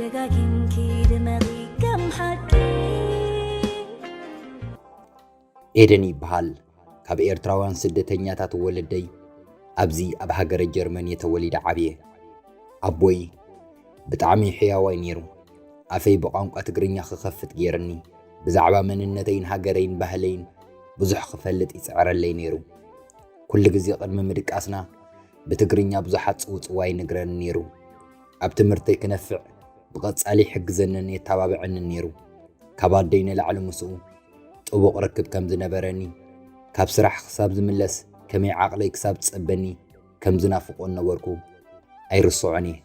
ደጋጊምኪ ድመቒ ከም ሓቂ። ኤደን ይበሃል። ካብ ኤርትራውያን ስደተኛታት ወለደይ ኣብዚ ኣብ ሃገረ ጀርመን እየ ተወሊደ ዓብየ። ኣቦይ ብጣዕሚ ሕያዋይ ነይሩ። ኣፈይ ብቋንቋ ትግርኛ ክኸፍት ገይርኒ። ብዛዕባ መንነተይን ሃገረይን ባህለይን ብዙሕ ክፈልጥ ይጽዕረለይ ነይሩ። ኩሉ ግዜ ቅድሚ ምድቃስና ብትግርኛ ብዙሓት ጽውጽዋይ ይነግረኒ ነይሩ። ኣብ ትምህርተይ ክነፍዕ ብቐጻሊ ይሕግዘንን የተባብዐንን ነይሩ። ካብ ኣደይ ንላዕሊ ምስኡ ጥቡቕ ርክብ ከም ዝነበረኒ፣ ካብ ስራሕ ክሳብ ዝምለስ ከመይ ዓቕለይ ክሳብ ዝጸበኒ ከም ዝናፍቖን ነበርኩ ኣይርስዖን እየ።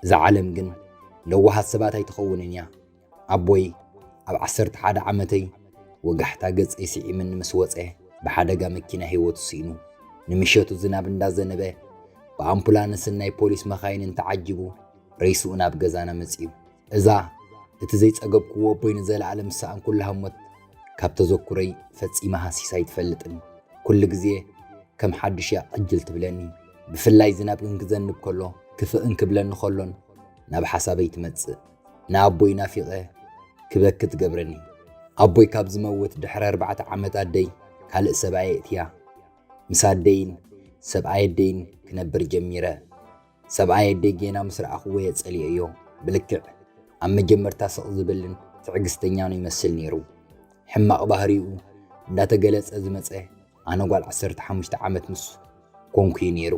እዛ ዓለም ግን ለዋሃት ሰባት ኣይትኸውንን እያ። ኣቦይ ኣብ ዓሰርተ ሓደ ዓመተይ ወጋሕታ ገጸይ ስዒምኒ ምስ ወጸ ብሓደጋ መኪና ህይወቱ ስኢኑ። ንምሸቱ ዝናብ እንዳዘነበ ብኣምቡላንስን ናይ ፖሊስ መኻይንን ተዓጂቡ ሬስኡ ናብ ገዛና መጺኡ። እዛ እቲ ዘይጸገብክዎ ኣቦይ ንዘለኣለም ዝሰኣንኩላ ህሞት ካብ ተዘኩረይ ፈጺማ ሃሲሳ ኣይትፈልጥን። ኩሉ ግዜ ከም ሓድሽ እያ ዕጅል ትብለኒ። ብፍላይ ዝናብ እንክዘንብ ከሎ ክፍእ እንክብለኒ ከሎን ናብ ሓሳበይ ትመጽእ። ንኣቦይ ናፊቐ ክበኪ ትገብረኒ። ኣቦይ ካብ ዝመውት ድሕሪ ኣርባዕተ ዓመት ኣደይ ካልእ ሰብኣይ እትያ ምስ ኣደይን ሰብኣይ ኣደይን ክነብር ጀሚረ። ሰብኣይ ኣደይ ጌና ምስ ረኣኽዎ እየ ጸሊኤዮ። ብልክዕ ኣብ መጀመርታ ስቕ ዝብልን ትዕግስተኛን ይመስል ነይሩ። ሕማቕ ባህሪኡ እንዳተገለጸ ዝመጸ ኣነ ጓል ዓሰርተ ሓሙሽተ ዓመት ምስ ኮንኩ እዩ ነይሩ።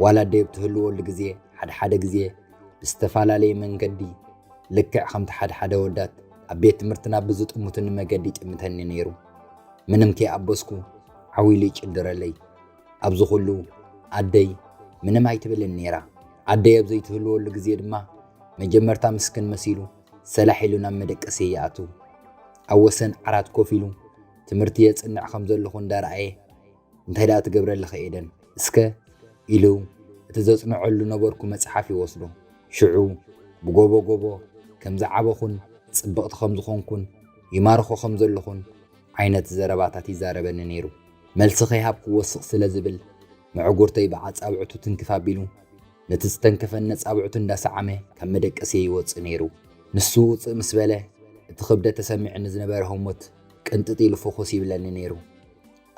ዋላ ኣደይ ኣብ ትህልወሉ ግዜ ሓደ ሓደ ግዜ ብዝተፈላለየ መንገዲ ልክዕ ከምቲ ሓደ ሓደ ኣወዳት ኣብ ቤት ትምህርትና ብዝጥምቱኒ መገዲ ይጥምተኒ ነይሩ። ምንም ከይኣበስኩ ዓው ኢሉ ይጭድረለይ። ኣብዚ ኩሉ ኣደይ ምንም ኣይትብልን ነይራ። ኣደይ ኣብ ዘይትህልወሉ ግዜ ድማ መጀመርታ ምስክን መሲሉ ሰላሕ ኢሉ ናብ መደቀሲ ይኣቱ። ኣብ ወሰን ዓራት ኮፍ ኢሉ ትምህርቲ የጽንዕ ከም ዘለኹ እንዳረኣየ እንታይ ደኣ ትገብሪ ኣለኺ ኤደን? እስከ ኢሉ እቲ ዘጽንዐሉ ነበርኩ መጽሓፍ ይወስዶ። ሽዑ ብጎቦ ጎቦ ከም ዝዓበኹን ጽብቕቲ ከም ዝኾንኩን ይማርኾ ከም ዘለኹን ዓይነት ዘረባታት ይዛረበኒ ነይሩ። መልሲ ከይሃብክዎ ስቕ ስለ ዝብል መዕጉርተይ ብኣጻብዕቱ ትንክፍ ኣቢሉ ነቲ ዝተንከፈኒ ኣጻብዕቱ እንዳሰዓመ ካብ መደቀስየ ይወጽእ ነይሩ። ንሱ ውጽእ ምስ በለ እቲ ክብደት ተሰሚዑኒ ዝነበረ ህሞት ቅንጥጥ ኢሉ ፍኹስ ይብለኒ ነይሩ።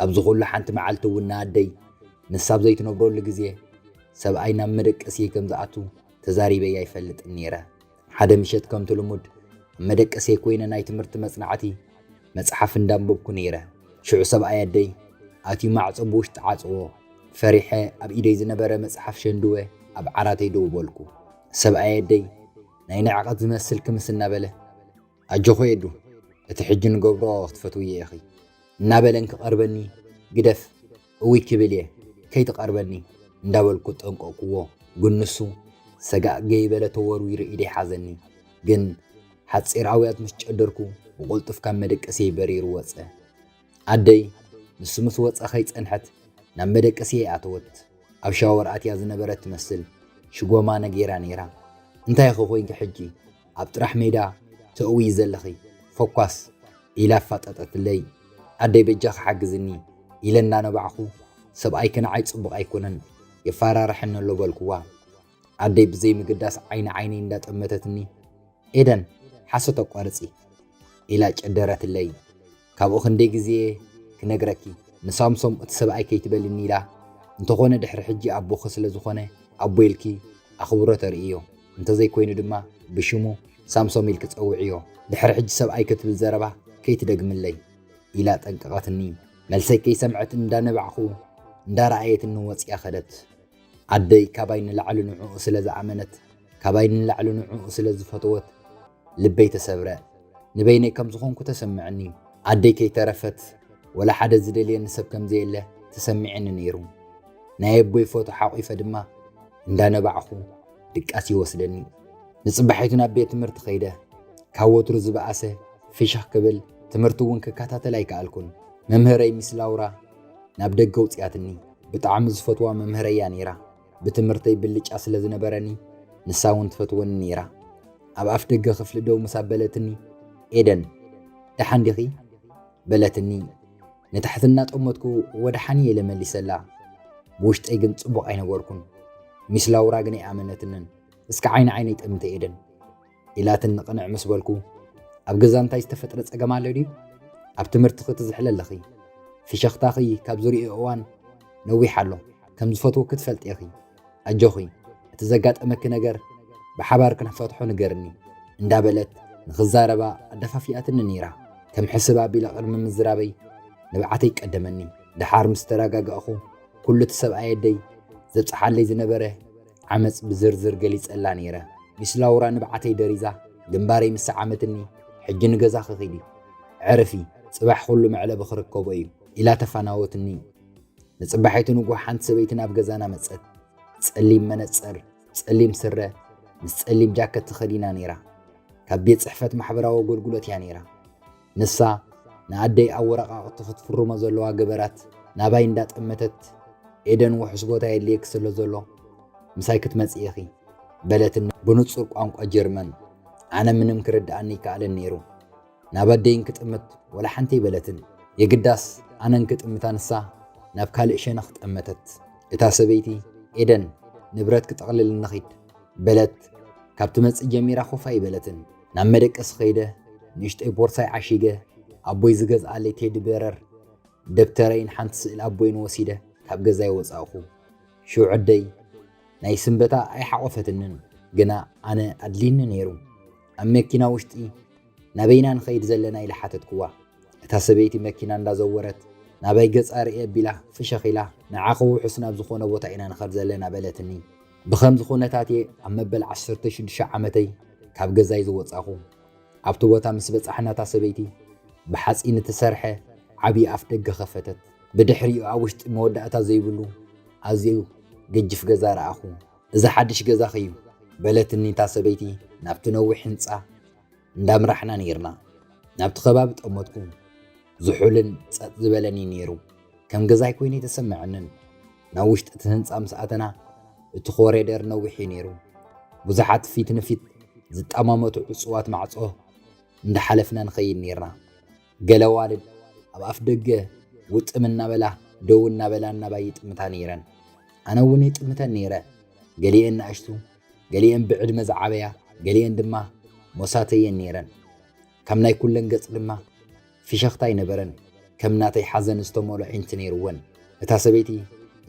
ኣብዚ ኩሉ ሓንቲ መዓልቲ እውን ንኣደይ ንሳ ኣብ ዘይትነብረሉ ግዜ ሰብኣይ ናብ መደቀስየ ከም ዝኣቱ ተዛሪበያ ኣይፈልጥን ነይረ። ሓደ ምሸት ከምቲ ልሙድ ኣብ መደቀስየ ኮይነ ናይ ትምህርቲ መጽናዕቲ መጽሓፍ እንዳንበብኩ ነይረ። ሽዑ ሰብኣይ ኣደይ ኣትዩ ማዕጾ ብውሽጢ ዓጽዎ። ፈሪሐ ኣብ ኢደይ ዝነበረ መጽሓፍ ሸንድወ ኣብ ዓራተይ ደው በልኩ። ሰብኣይ ኣደይ ናይ ንዕቐት ዝመስል ክምስ እናበለ ኣጆኺ ኤዱ፣ እቲ ሕጂ ንገብሮ ክትፈትውዮ ኢኺ እናበለ እንክቐርበኒ ግደፍ እውይ ክብል እየ ከይትቐርበኒ እንዳበልኩ ጠንቀቕኩዎ። ግን ንሱ ሰጋእ ገይበለ ተወርዊሩ ኢደይ ሓዘኒ። ግን ሓጺር ኣውያት ምስ ጨደርኩ ብቕልጡፍ ካብ መደቀስየይ በሪሩ ወጸ። ኣደይ ንሱ ምስ ወጸ ከይጸንሐት ናብ መደቀስየይ ኣተወት። ኣብ ሻወር ኣትያ ዝነበረት ትመስል ሽጎማ ነጊራ ነይራ። እንታይ ኢኺ ኮይንኪ ሕጂ ኣብ ጥራሕ ሜዳ ተእውዪ ዘለኺ? ፈኳስ ኢላ ኣፋጠጠትለይ። ኣደይ በጃኺ ሓግዝኒ ኢለ እንዳነባዕኹ ሰብኣይኪ ንዓይ ጽቡቕ ኣይኮነን የፋራርሐኒ ኣሎ በልኩዋ። ኣደይ ብዘይ ምግዳስ ዓይኒ ዓይነይ እንዳጠመተትኒ ኤደን ሓሶት ኣቋርጺ ኢላ ጨደረትለይ። ካብኡ ክንደይ ግዜ ክነግረኪ ንሳምሶም እቲ ሰብኣይ ከይትበልኒ ኢላ እንተኾነ ድሕሪ ሕጂ ኣቦኺ ስለ ዝኾነ ኣቦ ኢልኪ ኣኽብሮ ተርእዮ እንተዘይኮይኑ ድማ ብሽሙ ሳምሶም ኢልኪ ጸውዕዮ ድሕሪ ሕጂ ሰብኣይ ክትብል ዘረባ ከይትደግምለይ ኢላ ጠንቀቐትኒ። መልሰይ ከይሰምዐት እንዳነባዕኹ እንዳረኣየትኒ ወጽያ ኸደት። ኣደይ ካባይ ንላዕሊ ንዕኡ ስለ ዝኣመነት፣ ካባይ ንላዕሊ ንዕኡ ስለ ዝፈተወት ልበይ ተሰብረ። ንበይነይ ከም ዝኾንኩ ተሰምዐኒ። ኣደይ ከይተረፈት ወላ ሓደ ዝደልየኒ ሰብ ከም ዘየለ ተሰሚዕኒ ነይሩ። ናይ ኣቦይ ፎቶ ሓቑፈ ድማ እንዳነባዕኹ ድቃስ ይወስደኒ። ንጽባሒቱ ናብ ቤት ትምህርቲ ከይደ። ካብ ወትሩ ዝበኣሰ ፍሽኽ ክብል ትምህርቲ እውን ክከታተል ኣይከኣልኩን። መምህረይ ሚስ ላውራ ናብ ደገ ኣውጺኣትኒ። ብጣዕሚ ዝፈትዋ መምህረይ እያ ነይራ። ብትምህርተይ ብልጫ ስለ ዝነበረኒ ንሳ እውን ትፈትወኒ ነይራ። ኣብ ኣፍ ደገ ክፍሊ ደው ምስ ኣበለትኒ ኤደን ደሓን ዲኺ? በለትኒ። ንታሕቲ እናጠመትኩ እወ ደሓን እየ ኢለ መሊሰላ። ብውሽጠይ ግን ጽቡቕ ኣይነበርኩን። ሚስ ላውራ ግን ኣይኣመነትንን። እስከ ዓይኒ ዓይነይ ጠምተ ኤደን። ኢላትኒ ቅንዕ ምስ በልኩ፣ ኣብ ገዛ እንታይ ዝተፈጥረ ጸገም ኣሎ ድዩ? ኣብ ትምህርትኺ ትዝሕሊ ኣለኺ። ፍሸኽታኺ ካብ ዝርእዮ እዋን ነዊሕ ኣሎ። ከም ዝፈትወኪ ትፈልጢ ኢኺ። ኣጆኺ፣ እቲ ዘጋጠመኪ ነገር ብሓባር ክንፈትሖ ንገርኒ እንዳበለት ንኽዛረባ ኣደፋፊኣትኒ ነይራ። ከም ሕስብ ኣቢለ ቅድሚ ምዝራበይ ንብዓተይ ቀደመኒ። ደሓር ምስ ተረጋጋእኹ፣ ኩሉ እቲ ሰብኣይ ኣደይ ዘብጽሓለይ ዝነበረ ዓመጽ ብዝርዝር ገሊጸላ ነይረ። ሚስ ላውራ ንብዓተይ ደሪዛ ግንባረይ ምስ ሰዓመትኒ፣ ሕጂ ንገዛኺ ኺዲ፣ ዕረፊ፣ ጽባሕ ኩሉ መዕለቢ ክርከቦ እዩ ኢላ ተፋናወትኒ። ንጽባሒቱ ንግሆ ሓንቲ ሰበይቲ ናብ ገዛና መጸት። ጸሊም መነጸር፣ ጸሊም ስረ፣ ምስ ጸሊም ጃከት ተኸዲና ነይራ። ካብ ቤት ጽሕፈት ማሕበራዊ ኣገልግሎት እያ ነይራ። ንሳ ንኣደይ ኣወረቓቕቲ ክትፍርሞ ዘለዋ ገበራት ናባይ እንዳጠመተት፣ ኤደን ውሑስ ቦታ የድልየኪ ስለ ዘሎ ምሳይ ክትመጺ ኢኺ በለትኒ ብንጹር ቋንቋ ጀርመን። ኣነ ምንም ክርድኣኒ ይከኣልን ነይሩ። ናብ ኣደይን ክጥምት ወላ ሓንቲ ኣይበለትን። የግዳስ ኣነን ክጥምታ ንሳ ናብ ካልእ ሸነኽ ጠመተት። እታ ሰበይቲ፣ ኤደን፣ ንብረት ክጠቕልል ንኺድ በለት። ካብ ትመጽእ ጀሚራ ኮፍ ኣይበለትን። ናብ መደቀሲ ኸይደ ንእሽተይ ቦርሳይ ዓሺገ ኣቦይ ዝገዝኣለይ ቴዲ በረር ደብተረይን ሓንቲ ስእሊ ኣቦይን ወሲደ ካብ ገዛይ ወጻእኹ። ሽዑ ኣደይ ናይ ስንበታ ኣይሓቖፈትንን፣ ግና ኣነ ኣድልይኒ ነይሩ። ኣብ መኪና ውሽጢ ናበይና ንኸይድ ዘለና ኢለ ሓተትክዋ። እታ ሰበይቲ መኪና እንዳዘወረት ናባይ ገጻ ርእየ ኣቢላ ፍሸኽ ኢላ፣ ንዓኺ ውሑስ ናብ ዝኾነ ቦታ ኢና ንኸድ ዘለና በለትኒ። ብኸምዚ ኩነታት እየ ኣብ መበል ዓሰርተ ሽዱሽተ ዓመተይ ካብ ገዛይ ዝወጻኹ። ኣብቲ ቦታ ምስ በጻሕና እታ ሰበይቲ ብሓጺን እተሰርሐ ዓቢ ኣፍ ደገ ከፈተት። ብድሕሪኡ ኣብ ውሽጢ መወዳእታ ዘይብሉ ኣዝዩ ገጅፍ ገዛ ረኣኹ። እዚ ሓድሽ ገዛኺ እዩ በለትኒ እታ ሰበይቲ ናብቲ ነዊሕ ህንጻ እንዳምራሕና ነይርና። ናብቲ ከባቢ ጠመትኩ። ዝሑልን ጸጥ ዝበለን እዩ ነይሩ። ከም ገዛይ ኮይኑ ኣይተሰምዐንን። ናብ ውሽጢ እቲ ህንጻ ምስ ኣተና እቲ ኮሪደር ነዊሕ እዩ ነይሩ። ብዙሓት ፊት ንፊት ዝጠማመቱ ዕጹዋት ማዕጾ እንዳሓለፍና ንኸይድ ነይርና። ገለ ኣዋልድ ኣብ ኣፍ ደገ ውጥም እናበላ ደው እናበላ እናባይ ይጥምታ ነይረን። ኣነ እውን ይጥምተን ነይረ። ገሊኤን ንኣሽቱ፣ ገሊኤን ብዕድመ ዝዓበያ፣ ገሊኤን ድማ ሞሳተየን ነይረን። ካብ ናይ ኩለን ገጽ ድማ ፍሸኽታ ኣይነበረን። ከም ናተይ ሓዘን ዝተመልኦ ኣዒንቲ ነይርወን። እታ ሰበይቲ፣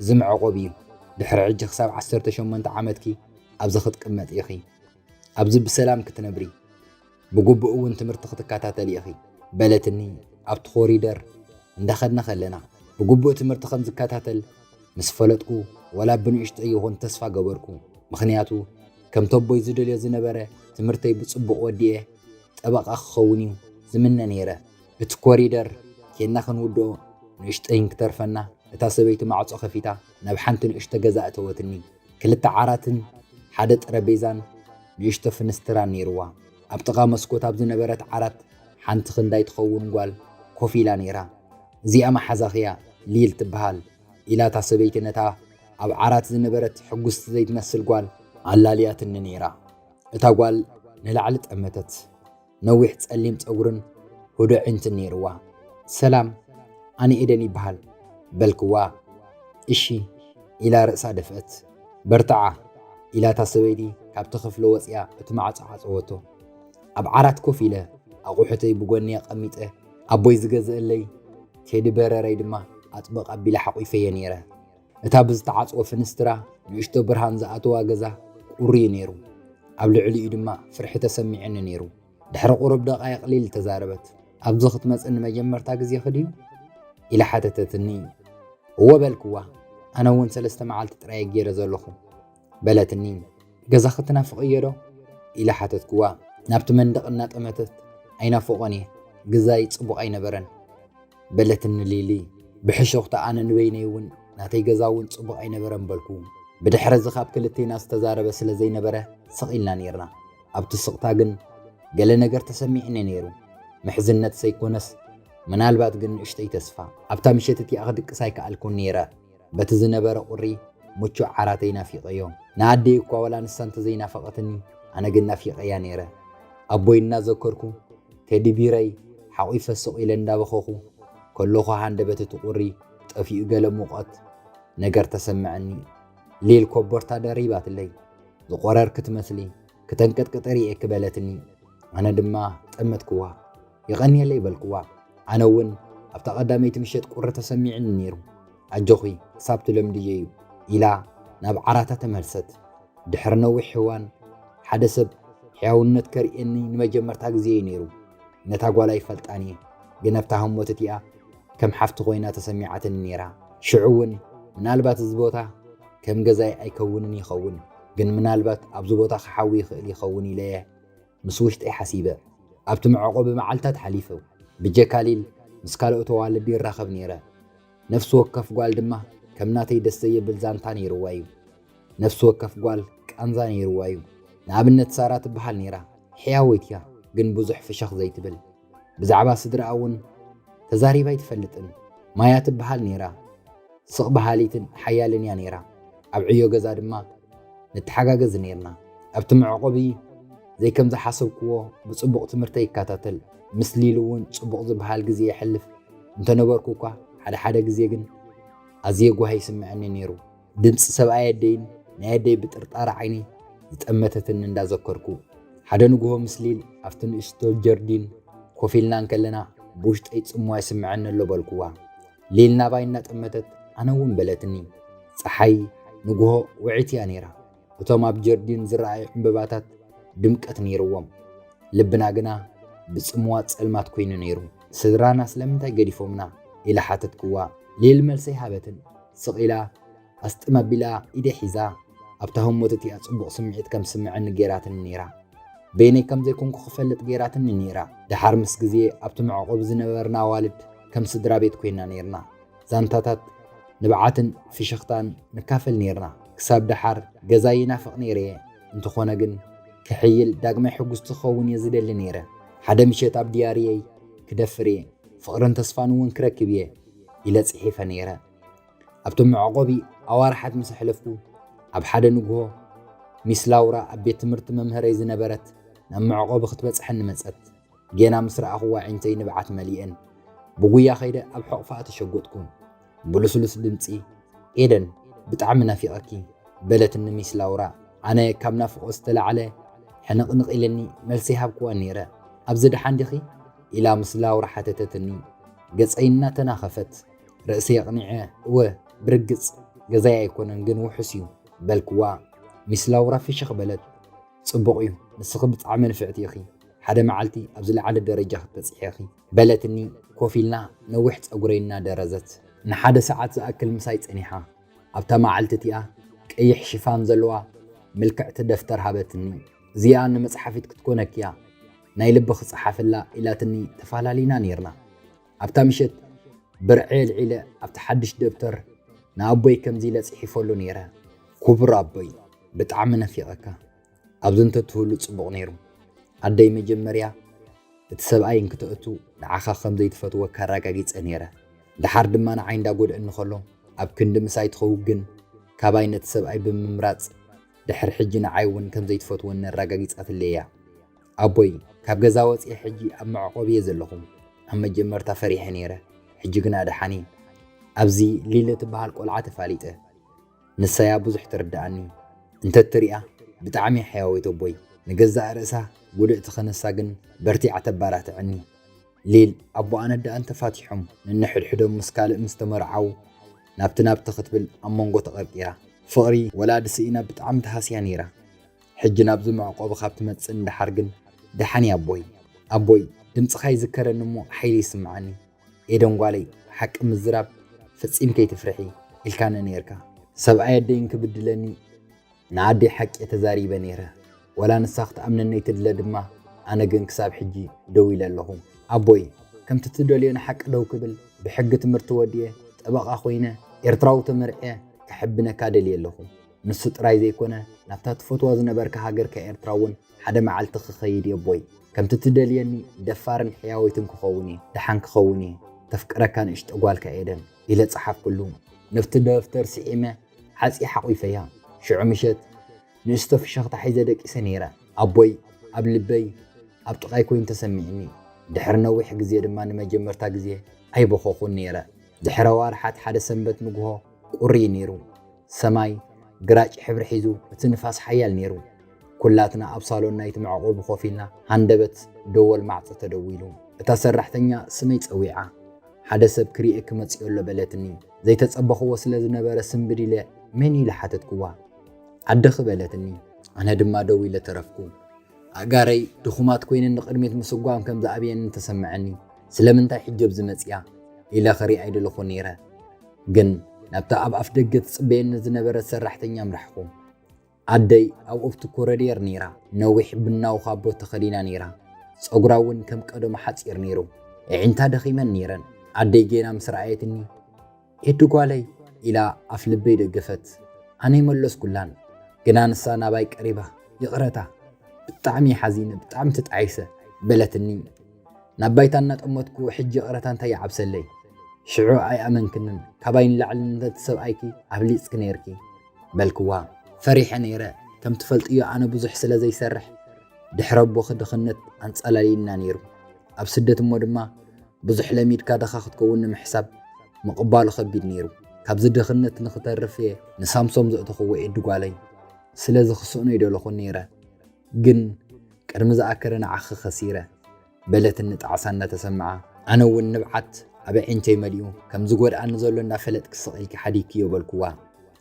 እዚ መዕቆቢ እዩ። ድሕሪ ሕጂ ክሳብ ዓሰርተ ሸሞንተ ዓመትኪ ኣብዚ ክትቅመጢ ኢኺ። ኣብዚ ብሰላም ክትነብሪ፣ ብግቡእ እውን ትምህርቲ ክትከታተሊ ኢኺ በለትኒ። ኣብቲ ኮሪደር እንዳኸድና ከለና ብግቡእ ትምህርቲ ከም ዝከታተል ምስ ፈለጥኩ፣ ዋላ ብንእሽቶ ይኹን ተስፋ ገበርኩ። ምኽንያቱ ከምቲ ኣቦይ ዝደልዮ ዝነበረ ትምህርተይ ብጽቡቕ ወዲኤ ጠበቓ ክኸውን እዩ ዝምነ ነይረ። እቲ ኮሪደር ኬድና ክንውድኦ ንእሽተይን ክተርፈና፣ እታ ሰበይቲ ማዕጾ ከፊታ ናብ ሓንቲ ንእሽቶ ገዛ እተወትኒ። ክልተ ዓራትን ሓደ ጠረጴዛን ንእሽቶ ፍንስትራን ነይርዋ። ኣብ ጥቓ መስኮት ኣብ ዝነበረት ዓራት ሓንቲ ክንዳይ ትኸውን ጓል ኮፍ ኢላ ነይራ። እዚኣ መሓዛኺ እያ፣ ሊል ትበሃል፣ ኢላ እታ ሰበይቲ ነታ ኣብ ዓራት ዝነበረት ሕጉስቲ ዘይትመስል ጓል ኣላልያትኒ ነይራ። እታ ጓል ንላዕሊ ጠመተት። ነዊሕ ጸሊም ጸጉርን ህዱእ ኣዒንትን ነይርዋ። ሰላም፣ ኣነ ኤደን ይበሃል በልክዋ። እሺ ኢላ ርእሳ ደፍአት። በርትዓ ኢላ እታ ሰበይቲ ካብቲ ክፍሊ ወጺኣ እቲ ማዕጾ ዓጸወቶ። ኣብ ዓራት ኮፍ ኢለ ኣቑሑተይ ብጎኒ ኣቐሚጠ ኣቦይ ዝገዘአለይ ቴዲ በረረይ ድማ ኣጥብቕ ኣቢለ ሓቑፈዮ ነይረ። እታ ብዝተዓጽወ ፍንስትራ ንእሽቶ ብርሃን ዝኣተዋ ገዛ ቁሪ እዩ ነይሩ። ኣብ ልዕሊኡ ድማ ፍርሒ ተሰሚዑኒ ነይሩ። ድሕሪ ቁሩብ ደቓይቕ ሊል ተዛረበት። ኣብዚ ክትመጽእ ንመጀመርታ ግዜኺ ድዩ? ኢላ ሓተተትኒ። እወ በልክዋ። ኣነ እውን ሰለስተ መዓልቲ ጥራይ ገይረ ዘለኹ በለትኒ። ገዛኺ ትናፍቕዮ ዶ? ኢለ ሓተትክዋ። ናብቲ መንደቕ እናጠመተት ኣይናፍቖን እየ፣ ግዛይ ጽቡቕ ኣይነበረን በለትኒ ሊሊ። ብሕሾኽታ ኣነ ንበይነይ እውን ናተይ ገዛ እውን ጽቡቕ ኣይነበረን በልኩ። ብድሕሪ እዚ ካብ ክልቴና ዝተዛረበ ስለ ዘይነበረ ስቕ ኢልና ነይርና። ኣብቲ ስቕታ ግን ገለ ነገር ተሰሚዕኒ ነይሩ። ምሕዝነት ዘይኮነስ ምናልባት ግን ንእሽተይ ተስፋ። ኣብታ ምሸት እቲኣ ክድቅስ ኣይከኣልኩን ነይረ። በቲ ዝነበረ ቁሪ ምቹእ ዓራተይ ናፊቐዮ። ንኣደይ እኳ ዋላ ንሳ እንተዘይናፈቐትኒ ኣነ ግን ናፊቐያ ነይረ። ኣቦይ እናዘከርኩ ቴዲ ቢረይ ሓቒፈ ስቕ ኢለ እንዳበኸኹ ከለኹ ሃንደበት እቲ ቁሪ ጠፊኡ ገለ ሙቐት ነገር ተሰምዐኒ። ሊል ኮቦርታ ደሪባትለይ። ዝቖረርኪ ትመስሊ። ክተንቀጥቀጠ ርእየኪ በለትኒ። ኣነ ድማ ጠመትክዋ። የቐንየለይ በልክዋ። ኣነ እውን ኣብታ ቀዳመይቲ ምሸት ቁሪ ተሰሚዕኒ ነይሩ። ኣጆኺ ክሳብ ትለምድዮ እዩ ኢላ ናብ ዓራታ ተመልሰት። ድሕሪ ነዊሕ እዋን ሓደ ሰብ ሕያውነት ከርእየኒ ንመጀመርታ ግዜ እዩ ነይሩ። ነታ ጓል ኣይፈልጣን እየ፣ ግን ኣብታ ህሞት እቲኣ ከም ሓፍቲ ኮይና ተሰሚዓትኒ ነይራ። ሽዑ እውን ምናልባት እዚ ቦታ ከም ገዛይ ኣይከውንን ይኸውን፣ ግን ምናልባት ኣብዚ ቦታ ክሓዊ ይኽእል ይኸውን ኢለ እየ ምስ ውሽጠይ ሓሲበ። ኣብቲ መዕቆቢ መዓልታት ሓሊፉ። ብጀካ ሊል ምስ ካልኦት ኣዋልድ ይራኸብ ነይረ። ነፍሲ ወከፍ ጓል ድማ ከም ናተይ ደስ ዘየብል ዛንታ ነይርዋ እዩ። ነፍሲ ወከፍ ጓል ቃንዛ ነይርዋ እዩ። ንኣብነት ሳራ ትበሃል ነይራ። ሕያወይት እያ፣ ግን ብዙሕ ፍሸኽ ዘይትብል። ብዛዕባ ስድራኣ እውን ተዛሪባ ኣይትፈልጥን። ማያ ትበሃል ነይራ። ስቕ በሃሊትን ሓያልን እያ ነይራ። ኣብ ዕዮ ገዛ ድማ ንተሓጋገዝ ነይርና። ኣብቲ መዕቆቢ ዘይከም ዝሓሰብክዎ ብጽቡቕ ትምህርተይ ይከታተል። ምስ ሊል እውን ጽቡቕ ዝበሃል ግዜ የሕልፍ እንተነበርኩ እኳ፣ ሓደ ሓደ ግዜ ግን ኣዝየ ጓሂ ይስምዐኒ ነይሩ። ድምጺ ሰብኣይ ኣደይን ናይ ኣደይ ብጥርጣረ ዓይኒ ዝጠመተትኒ እንዳዘከርኩ። ሓደ ንግሆ ምስ ሊል ኣብቲ ንእሽቶ ጀርዲን ኮፍ ኢልና እንከለና፣ ብውሽጠይ ጽምዋ ይስምዐኒ ኣሎ በልክዋ። ሊል ናባይ እናጠመተት ኣነ እውን በለትኒ። ጸሓይ ንግሆ ውዕይቲ እያ ነይራ። እቶም ኣብ ጀርዲን ዝረኣዩ ዕምበባታት ድምቀት ነይርዎም። ልብና ግና ብጽምዋ ጸልማት ኮይኑ ነይሩ። ስድራና ስለምንታይ ገዲፎምና? ኢለ ሓተትክዋ። ሊል መልሰይ ሃበትን ስቕ ኢላ ኣስጥም ኣቢላ ኢደይ ሒዛ ኣብታ ህሞት እቲኣ ጽቡቕ ስምዒት ከም ዝስምዐኒ ገይራትኒ ነይራ። በይነይ ከም ዘይኮንኩ ክፈልጥ ገይራትኒ ነይራ። ደሓር ምስ ግዜ ኣብቲ መዕቆቢ ዝነበርና ኣዋልድ ከም ስድራ ቤት ኮይና ነይርና። ዛንታታት፣ ንብዓትን ፍሽኽታን ንካፈል ነይርና። ክሳብ ደሓር ገዛይ ይናፍቕ ነይረ እየ። እንተኾነ ግን ክሕይል ዳግማይ ሕጉስቲ ክኸውን እየ ዝደሊ ነይረ። ሓደ ምሸት ኣብ ድያርየይ ክደፍር እየ፣ ፍቕርን ተስፋን እውን ክረክብ እየ ኢለ ጽሒፈ ነይረ። ኣብቲ መዕቆቢ ኣዋርሓት ምስ ኣሕለፍኩ፣ ኣብ ሓደ ንግሆ ሚስ ላውራ ኣብ ቤት ትምህርቲ መምህረይ ዝነበረት ናብ መዕቆቢ ክትበጽሐኒ መጸት። ጌና ምስ ረኣኹዋ ኣዒንተይ ንብዓት መሊኤን። ብጉያ ከይደ ኣብ ሕቑፋኣ ተሸጎጥኩ። ብልስሉስ ድምጺ፣ "ኤደን፣ ብጣዕሚ ናፊቐኪ" በለትኒ ሚስ ላውራ። ኣነ ካብ ናፍቖት ዝተላዕለ ሕንቕንቕ ኢለኒ መልሲ ሃብክዋ ነይረ። "ኣብዚ ደሓን ዲኺ?" ኢላ ምስ ላውራ ሓተተትኒ። ገጸይ እናተናኸፈት ርእሰይ ኣቕኒዐ፣ "እወ፣ ብርግጽ ገዛይ ኣይኮነን፣ ግን ውሑስ እዩ" በልክዋ። ሚስ ላውራ ፍሽኽ በለት። "ጽቡቕ እዩ፣ ንስኺ ብጣዕሚ ንፍዕቲ ኢኺ። ሓደ መዓልቲ ኣብ ዝለዓለ ደረጃ ክትበጽሒ ኢኺ" በለትኒ ኮፍ ኢልና ነዊሕ ጸጉረይ እናደረዘት። ንሓደ ሰዓት ዝኣክል ምሳይ ጸኒሓ። ኣብታ መዓልቲ እቲኣ ቀይሕ ሽፋን ዘለዋ ምልክዕቲ ደፍተር ሃበትኒ። "እዚኣ ንመጽሓፊት ክትኮነኪ እያ፣ ናይ ልብኺ ጸሓፍላ" ኢላትኒ ተፋላሊና ነይርና። ኣብታ ምሸት ብርዐ ኣልዒለ ኣብቲ ሓድሽ ደብተር ንኣቦይ ከምዚ ኢለ ጽሒፈሉ ነይረ። "ክቡር ኣቦይ፣ ብጣዕሚ ነፊቐካ። ኣብዚ እንተትህሉ ጽቡቕ ነይሩ። ኣደይ መጀመርያ እቲ ሰብኣይ እንክተእቱ ንዓኻ ከም ዘይትፈትወካ ኣረጋጊጸ ነይረ። ደሓር ድማ ንዓይ እንዳጎድኣኒ ከሎ ኣብ ክንዲ ምሳይ ትኸውን ግን ካባይ ነቲ ሰብኣይ ብምምራጽ ድሕሪ ሕጂ ንዓይ እውን ከም ዘይትፈትወኒ ኣረጋጊጻትለይ እያ። ኣቦይ፣ ካብ ገዛ ወጺኤ ሕጂ ኣብ መዕቆቢ እየ ዘለኹ። ኣብ መጀመርታ ፈሪሐ ነይረ፣ ሕጂ ግና ደሓን እየ። ኣብዚ ሊሊ እትበሃል ቆልዓ ተፋሊጠ። ንሳያ ብዙሕ ትርድኣኒ። እንተትሪኣ ብጣዕሚ እያ ሕያወይት ኣቦይ። ንገዛእ ርእሳ ጉድእቲ ከነሳ ግን በርቲዓ ተባራትዐኒ። ሊል ኣቦኣን ኣደኣን ተፋቲሖም፣ ነንሕድሕዶም ምስ ካልእ ምስ ተመርዓዉ ናብቲ ናብቲ ክትብል ኣብ መንጎ ተቐርቂራ። ፍቕሪ ወላዲ ስኢና ብጣዕሚ ተሃስያ ነይራ። ሕጂ ናብዚ መዕቆቢ ካብ ትመጽእ ንደሓር ግን ደሓን እየ ኣቦይ። ኣቦይ፣ ድምጽኻ ይዝከረኒ እሞ ሓይሊ ይስምዓኒ። ኤደን ጓለይ፣ ሓቂ ምዝራብ ፈጺም ከይትፍርሒ ኢልካኒ ነይርካ። ሰብኣይ ኣደይ እንክብድለኒ ንኣደይ ሓቂ እየ ተዛሪበ ነይረ። ወላ ንሳ ክትኣምነኒ ኣይትድለ ድማ፣ ኣነ ግን ክሳብ ሕጂ ደው ኢለ ኣለኹ። ኣቦይ፣ ከምቲ ትደልዮ ንሓቂ ደው ክብል፣ ብሕጊ ትምህርቲ ወዲኤ፣ ጠበቓ ኮይነ፣ ኤርትራዊ ተመርዕየ፣ ከሐብነካ ደልየ ኣለኹ። ንሱ ጥራይ ዘይኮነ፣ ናብታ ትፈትዋ ዝነበርካ ሃገርካ ኤርትራ እውን ሓደ መዓልቲ ክኸይድ እየ ኣቦይ። ከምቲ ትደልየኒ ደፋርን ሕያወይትን ክኸውን እየ፣ ደሓን ክኸውን እየ። ተፍቅረካ ንእሽቶ ጓልካ ኤደን። ኢለ ጸሓፍኩሉ። ነፍቲ ደፍተር ስዒመ ዓጽየ ሓቑፈያ። ሽዑ ምሸት ንእሽቶ ፍሽኽታ ሒዘ ደቂሰ ነይረ። ኣቦይ ኣብ ልበይ ኣብ ጥቓይ ኮይኑ ተሰሚዕኒ። ድሕሪ ነዊሕ ግዜ ድማ ንመጀመርታ ግዜ ኣይበኸኹን ነይረ። ድሕሪ ኣዋርሓት ሓደ ሰንበት ንግሆ ቁሪ እዩ ነይሩ። ሰማይ ግራጭ ሕብሪ ሒዙ፣ እቲ ንፋስ ሓያል ነይሩ። ኩላትና ኣብ ሳሎን ናይቲ መዕቆቢ ኮፍ ኢልና፣ ሃንደበት ደወል ማዕጾ ተደዊሉ። እታ ሰራሕተኛ ስመይ ጸዊዓ። "ሓደ ሰብ ክርእየኪ መጺኡ ኣሎ" በለትኒ። ዘይተጸበኽዎ ስለ ዝነበረ ስንብድ ኢለ "መን?" ኢለ ሓተትክዋ። "ኣደኺ" በለትኒ። ኣነ ድማ ደው ኢለ ተረፍኩ። ኣእጋረይ ድኹማት ኮይነን ንቕድሚት ምስጓም ከም ዝኣብየኒ ተሰምዐኒ። "ስለምንታይ ሕጂ ኣብዚ መጺኣ?" ኢለ ክሪኣ ኣይደለኹን ነይረ። ግን ናብታ ኣብ ኣፍ ደገ ትጽበየኒ ዝነበረት ሰራሕተኛ ኣምራሕኩ። ኣደይ ኣብኡ ኣብቲ ኮረድየር ነይራ። ነዊሕ ቡናዊ ካቦት ተኸዲና ነይራ። ጸጉራ እውን ከም ቀደሙ ሓጺር ነይሩ። ኣዒንታ ደኺመን ነይረን። ኣደይ ጌና ምስ ረኣየትኒ፣ "ኤዱ ጓለይ" ኢላ ኣፍ ልበይ ደገፈት። ኣነ ኣይመለስኩላን፣ ግና ንሳ ናባይ ቀሪባ፣ "ይቕረታ፣ ብጣዕሚ እየ ሓዚነ፣ ብጣዕሚ ተጣዒሰ" በለትኒ። ናብ ባይታ እናጠመትኩ፣ "ሕጂ ይቕረታ እንታይ ይዓብሰለይ? ሽዑ ኣይኣመንክንን፣ ካባይ ንላዕሊ ነቲ ሰብኣይኪ ኣብሊጽኪ ነይርኪ" በልክዋ። ፈሪሐ ነይረ። ከም ትፈልጥዮ ኣነ ብዙሕ ስለ ዘይሰርሕ፣ ድሕሪ ኣቦኺ ድኽነት ኣንጸላልዩና ነይሩ። ኣብ ስደት እሞ ድማ ብዙሕ ለሚድካ ድኻ ክትከውን ንምሕሳብ ምቕባሉ ከቢድ ነይሩ። ካብዚ ድኽነት ንኽተርፍ እየ ንሳምሶም ዘእተኽዎ ኤዱ ጓለይ። ስለዚ ክስእኖ ኣይደለኹን ነይረ። ግን ቅድሚ ዝኣከለ ንዓኺ ከሲረ፣ በለትኒ ጣዕሳ እናተሰምዓ። ኣነ እውን ንብዓት ኣብ ኣዒንተይ መሊኡ፣ ከም ዝጎድኣኒ ዘሎ እናፈለጥኪ ስቕ ኢልኪ ሓዲግክዮ በልክዋ።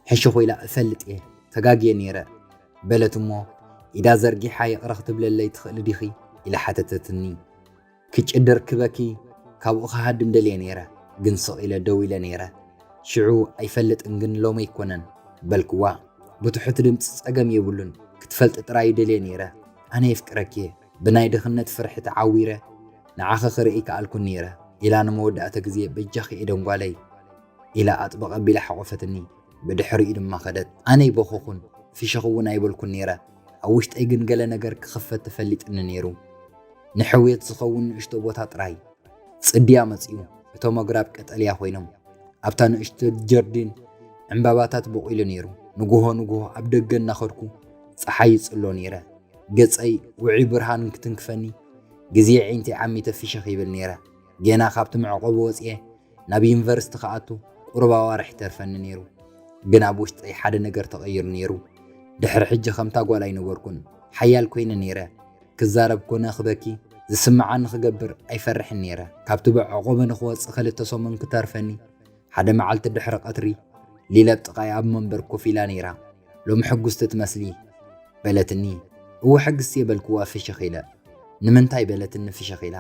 ሕሽኹ ኢላ፣ "እፈልጥ እየ፣ ተጋግየ ነይረ" በለት እሞ፣ ኢዳ ዘርጊሓ፣ "ይቕረ ክትብለለይ ትኽእሊ ዲኺ?" ኢላ ሓተተትኒ። ክጭድር ክበኪ ካብኡ ክሃድም ደልየ ነይረ፣ ግን ስቕ ኢለ ደው ኢለ ነይረ። ሽዑ "ኣይፈልጥን፣ ግን ሎሚ ኣይኮነን" በልክዋ። ብትሑት ድምፂ፣ "ጸገም የብሉን፣ ክትፈልጢ ጥራይ ይደልየ ነይረ። ኣነ የፍቅረኪ እየ። ብናይ ድኽነት ፍርሒ ተዓዊረ ንዓኺ ክርኢ ከኣልኩን ነይረ" ኢላ ንመወዳእታ ግዜ፣ "በጃኺ ኤደን ጓለይ" ኢላ ኣጥብቕ ኣቢላ ሓቖፈትኒ። ብድሕሪኡ ድማ ከደት። ኣነ ኣይበኸኹን፣ ፍሽኽ እውን ኣይበልኩን ነይረ። ኣብ ውሽጠይ ግን ገለ ነገር ክኽፈት ተፈሊጥኒ ነይሩ። ንሕውየት ዝኸውን ንእሽቶ ቦታ ጥራይ። ጽድያ መጺኡ። እቶም ኣግራብ ቀጠልያ ኮይኖም፣ ኣብታ ንእሽቶ ጀርዲን ዕምባባታት በቑሉ ነይሩ። ንግሆ ንግሆ ኣብ ደገ እናኸድኩ ጸሓይ ይጽሎ ነይረ። ገጸይ ውዑይ ብርሃን ክትንክፈኒ፣ ግዜ ኣዒንተይ ዓሚተ ፍሽኽ ይብል ነይረ። ጌና ካብቲ መዕቆቢ ወጽየ ናብ ዩኒቨርሲቲ ክኣቱ ቁሩብ ኣዋርሕ ይተርፈኒ ነይሩ። ግን ኣብ ውሽጠይ ሓደ ነገር ተቐይሩ ነይሩ። ድሕሪ ሕጂ ከምታ ጓል ኣይነበርኩን። ሓያል ኮይነ ነይረ። ክዛረብ ኮነ ክበኪ፣ ዝስምዓኒ ክገብር ኣይፈርሕን ነይረ። ካብቲ መዕቆቢ ንኽወጽእ ክልተ ሰሙን ክተርፈኒ፣ ሓደ መዓልቲ ድሕሪ ቀትሪ፣ ሊለ ኣብ ጥቓይ ኣብ መንበር ኮፍ ኢላ ነይራ። "ሎሚ ሕጉስቲ ትመስሊ" በለትኒ። "እወ፣ ሕግስቲ እየ" በልክዋ ፍሽኽ ኢለ። "ንምንታይ?" በለትኒ ፍሽኽ ኢላ።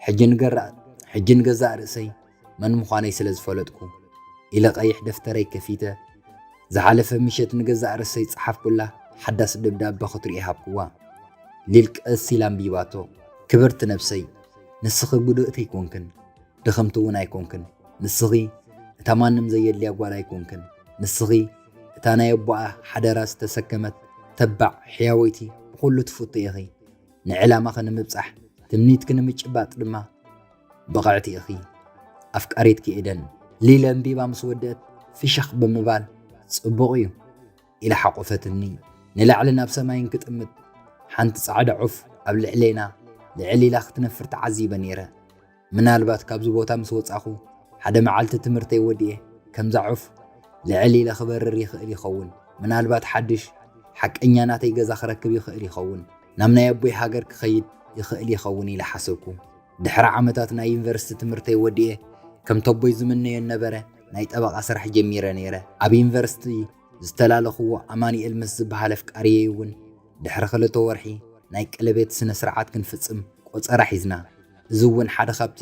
"ሕጂ ንገራ-፣ ሕጂ ንገዛእ ርእሰይ መን ምዃነይ ስለ ዝፈለጥኩ" ኢለ ቀይሕ ደፍተረይ ከፊተ፣ ዝሓለፈ ምሸት ንገዛእ ርእሰይ ጸሓፍኩላ ሓዳስ ደብዳበ ክትሪኦ ሃብክዋ። ሊል ቀስ ኢላ ኣንቢባቶ። "ክብርቲ ነብሰይ፣ ንስኺ ጉድእቲ ኣይኮንክን፣ ድኽምቲ እውን ኣይኮንክን። ንስኺ እታ ማንም ዘየድልያ ጓል ኣይኮንክን። ንስኺ እታ ናይ ኣቦኣ ሓደራ ዝተሰከመት ተባዕ ሕያወይቲ፣ ብኹሉ ትፍቶ ኢኺ። ንዕላማኺ ንምብጻሕ፣ ትምኒትኪ ንምጭባጥ ድማ ብቕዕቲ ኢኺ። ኣፍቃሪትኪ ኤደን።" ሊለ ኣንቢባ ምስ ወደአት ፍሽኽ ብምባል፣ "ጽቡቕ እዩ" ኢላ ሓቆፈትኒ። ንላዕሊ ናብ ሰማይን ክጥምት፣ ሓንቲ ጻዕዳ ዑፍ ኣብ ልዕሌና ልዕል ኢላ ክትነፍር ተዓዚበ ነይረ። ምናልባት ካብዚ ቦታ ምስ ወጻኹ፣ ሓደ መዓልቲ ትምህርተይ ወዲኤ፣ ከምዛ ዑፍ ልዕል ኢለ ክበርር ይኽእል ይኸውን። ምናልባት ሓድሽ፣ ሓቀኛ ናተይ ገዛ ክረክብ ይኽእል ይኸውን። ናብ ናይ ኣቦይ ሃገር ክኸይድ ይኽእል ይኸውን ኢለ ሓሰብኩ። ድሕሪ ዓመታት ናይ ዩኒቨርሲቲ ትምህርተይ ወዲኤ፣ ከምቲ ኣቦይ ዝምነዮ ነበረ፣ ናይ ጠበቓ ስራሕ ጀሚረ ነይረ። ኣብ ዩኒቨርሲቲ ዝተላለኽዎ ኣማኑኤል ምስ ዝበሃል ኣፍቃሪየይ እውን ድሕሪ ክልተ ወርሒ ናይ ቀለቤት ስነ ስርዓት ክንፍጽም ቆጸራ ሒዝና። እዚ እውን ሓደ ካብቲ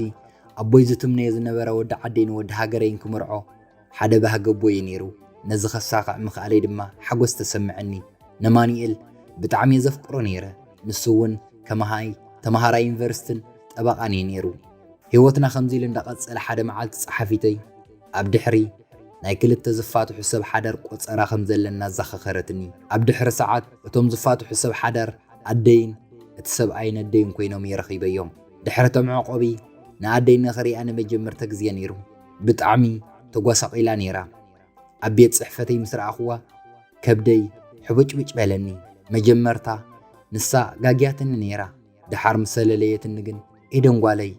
ኣቦይ ዝትምነዮ ዝነበረ ወዲ ዓደይን ወዲ ሃገረይን ክምርዖ ሓደ ባህጊ ኣቦይ እዩ ነይሩ። ነዚ ከሳኽዕ ምኽኣለይ ድማ ሓጎስ ተሰምዐኒ። ነማኑኤል ብጣዕሚ እየ ዘፍቅሮ ነይረ። ንሱ እውን ከመሃይ ተምሃራይ ዩኒቨርሲትን ጠበቓን እዩ ነይሩ። ህይወትና ከምዚ ኢሉ እንዳቐጸለ ሓደ መዓልቲ ጸሓፊተይ ኣብ ድሕሪ ናይ ክልተ ዝፋትሑ ሰብ ሓዳር ቆጸራ ከም ዘለና ኣዘኻኸረትኒ። ኣብ ድሕሪ ሰዓት እቶም ዝፋትሑ ሰብ ሓዳር ኣደይን እቲ ሰብኣይን ኣደይን ኮይኖም እየ ረኺበዮም። ድሕሪ እቲ መዕቆቢ ንኣደይ ንኽሪኣ ንመጀመርታ ግዜ ነይሩ። ብጣዕሚ ተጓሳቒላ ነይራ። ኣብ ቤት ጽሕፈተይ ምስ ረኣኽዋ ከብደይ ሕብጭብጭ በለኒ። መጀመርታ ንሳ ጋግያትኒ ነይራ። ደሓር ምስ ሰለለየትኒ ግን፣ "ኤደን ጓለይ"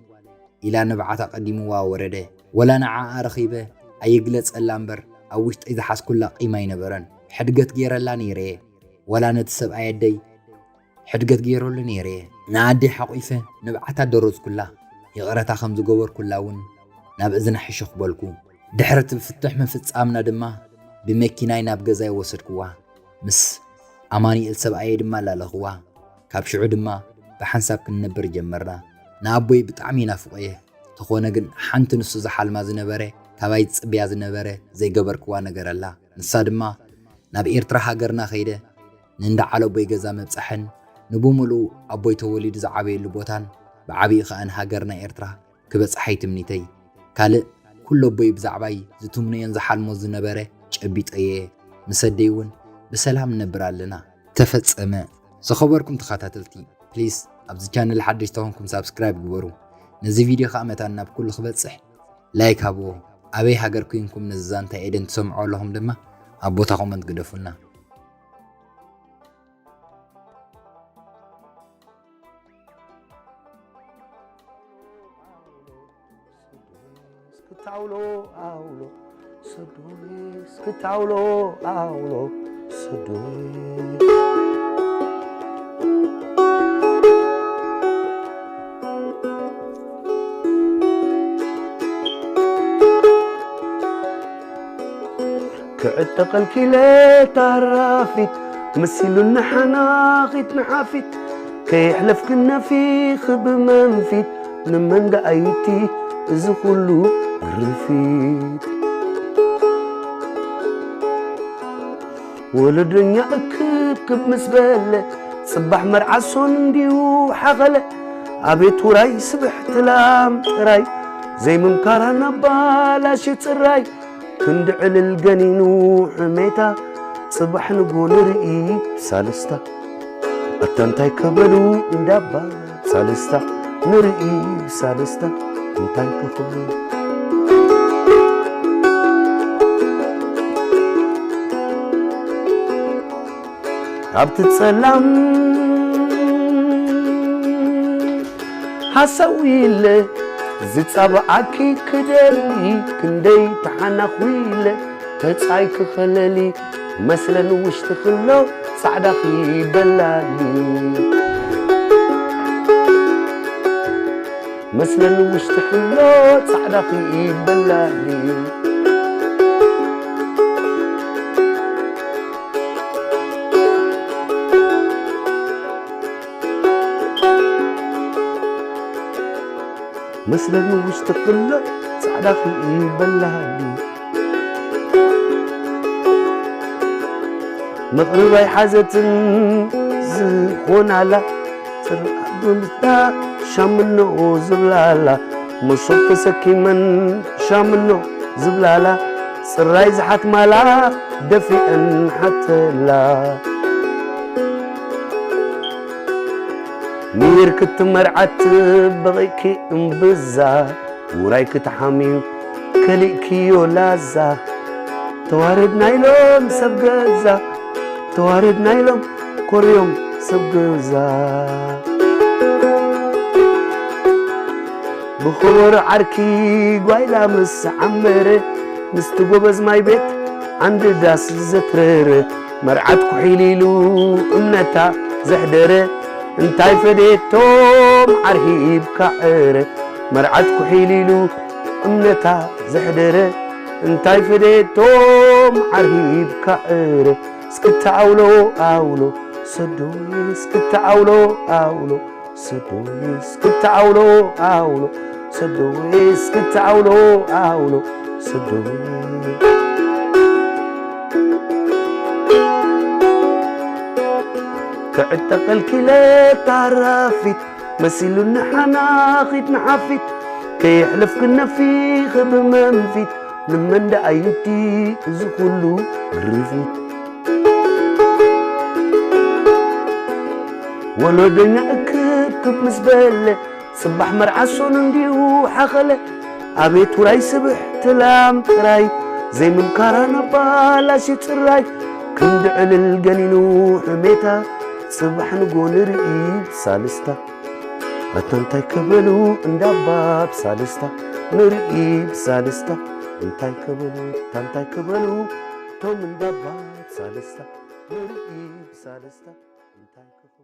ኢላ ንብዓት ኣቐዲምዋ ወረደ። ወላ ንዓኣ ረኺበ ኣይግለጸላ እምበር፣ ኣብ ውሽጠይ ዝሓዝኩላ ቂም ኣይነበረን። ሕድገት ገይረላ ነይረ እየ። ወላ ነቲ ሰብኣይ ኣደይ ሕድገት ገይረሉ ነይረ እየ። ንኣደይ ሓቑፈ ንብዓት ኣደረዝኩላ። ይቕረታ ከም ዝገበርኩላ እውን ናብ እዝና ሕሹኽ በልኩ። ድሕሪ እቲ ፍትሕ ምፍጻምና ድማ ብመኪናይ ናብ ገዛይ ወሰድክዋ። ምስ ኣማኑኤል ሰብኣየይ ድማ ኣላለኽዋ። ካብ ሽዑ ድማ ብሓንሳብ ክንነብር ጀመርና። ንኣቦይ ብጣዕሚ ይናፍቖ እየ። ተኾነ ግን ሓንቲ ንሱ ዝሓልማ ዝነበረ፣ ካባይ ዝጽብያ ዝነበረ ዘይገበርክዋ ነገር ኣላ። ንሳ ድማ ናብ ኤርትራ ሃገርና ከይደ ንእንዳ ዓለቦይ ገዛ ምብጻሕን ንብምሉኡ ኣቦይ ተወሊዱ ዝዓበየሉ ቦታን ብዓቢኡ ከኣ ንሃገርና ኤርትራ ክበጽሓ እዩ ትምኒተይ። ካልእ ኩሉ ኣቦይ ብዛዕባይ ዝትምነዮን ዝሓልሞ ዝነበረ ጨቢጠዮ እየ። ምስ ኣደይ እውን ብሰላም ንነብር ኣለና። ተፈጸመ። ዝኸበርኩም ተኸታተልቲ፣ ፕሊስ ኣብዚ ቻነል ሓደሽቲ ተኾንኩም ሳብስክራይብ ግበሩ። ነዚ ቪድዮ ከኣ መታን ናብ ኩሉ ክበጽሕ ላይክ ሃብዎ። ኣበይ ሃገር ኮይንኩም ነዚ ዛንታ ኤደን ትሰምዑ ኣለኹም ድማ ኣብ ቦታ ኮመንት ግደፉልና። እስክታውሎ ኣውሎ ሰዶሜ እስክታውሎ ኣውሎ ሰዶሜ ክዕጠቐልኪለ ታራፊት መሲሉኒ ሓናኺት ንሓፊት ከየሕለፍክን ነፊኺ ብመንፊት ንመን ደኣይቲ እዚ ኩሉ ርፊት ወለደኛ እክብክብ ምስ በለ ጽባሕ መርዓ ሶን እንዲዩ ሓኸለ ኣቤት ውራይ ስብሕቲ ላም ጥራይ ዘይምምካራ ናባላሽ ጽራይ ክንዲ ዕልል ገኒኑ ሕሜታ ጽባሕ ንጎ ንርኢ ብሳልስታ ኣታ እንታይ ከበሉ እንዳባ ሳልስታ ንርኢ ብሳልስታ እንታይ ከኽብሉ ኣብቲ ጸላም ሃሰው ኢለ ዝጻብኣኪ ክደሊ ክንደይ ተሓናኹ ኢለ ተጻይ ክኸለሊ መስለን ውሽጢ ክሎ ጻዕዳ ኺበላሊ መስለን ውሽጢ ክሎ ጻዕዳ ኺበላሊ መስለኒ ውሽጢ ክሎ ጻዕዳ ክኢበላኒ መቕርብ ኣይሓዘትን ዝኾናላ ጽርዓት ብምታ ሻምኖ ዝብላላ መሶብ ተሰኪመን ሻምኖ ዝብላላ ጽራይ ዝሓትማላ ደፊአን ሓተላ ሚር ክትመርዓት በቒኪ እምብዛ ውራይ ክትሓምዩ ከሊእክዮ ላዛ ተዋረድ ናይሎም ሰብ ገዛ ተዋረድ ናይሎም ኮርዮም ሰብ ገዛ ብኸበሮ ዓርኪ ጓይላ ምስ ዓመረ ምስቲ ጎበዝ ማይ ቤት ዓንዲ ዳስ ዘትረረ መርዓት ኩሒል ኢሉ እምነታ ዘሕደረ እንታይ ፈዴቶም ዓርሂብካ ዕረ መርዓት ኩሒል ኢሉ እምነታ ዘሕደረ እንታይ ፈዴቶም ዓርሂብካ ዕረ እስክታ ኣውሎ ኣውሎ ሰዶይ እስክታ ኣውሎ ኣውሎ ሰዶይ እስክታ ኣውሎ ኣውሎ ሰዶይ እስክታ ኣውሎ ኣውሎ ሰዶይ ክዕጠቐልኪ ለታራፊት መሲሉኒ ሓናኺት ንሓፊት ከየሕለፍክን ነፊኺ ብመንፊት ንመን ደኣ ይብቲ እዚ ኩሉ ግርፊት ወለዶኛ እክብክብ ምስ በለ ጽባሕ መርዓ ሶኑ እንዲሁ ሓኸለ ኣቤት ውራይ ስብሕቲ ላም ጥራይ ዘይምምካራ ናባላሽ ጽራይ ክንዲ ዕልል ገኒኑ ሕሜታ ጽባሕ ንጎ ንርኢ ሳልስታ ኣታ እንታይ ክበሉ እንዳባ ብሳልስታ ንርኢ ብሳልስታ እንታይ ክበሉ እታ እንታይ ክበሉ እቶም እንዳባ ብሳልስታ ንርኢ ብሳልስታ እንታይ ክበሉ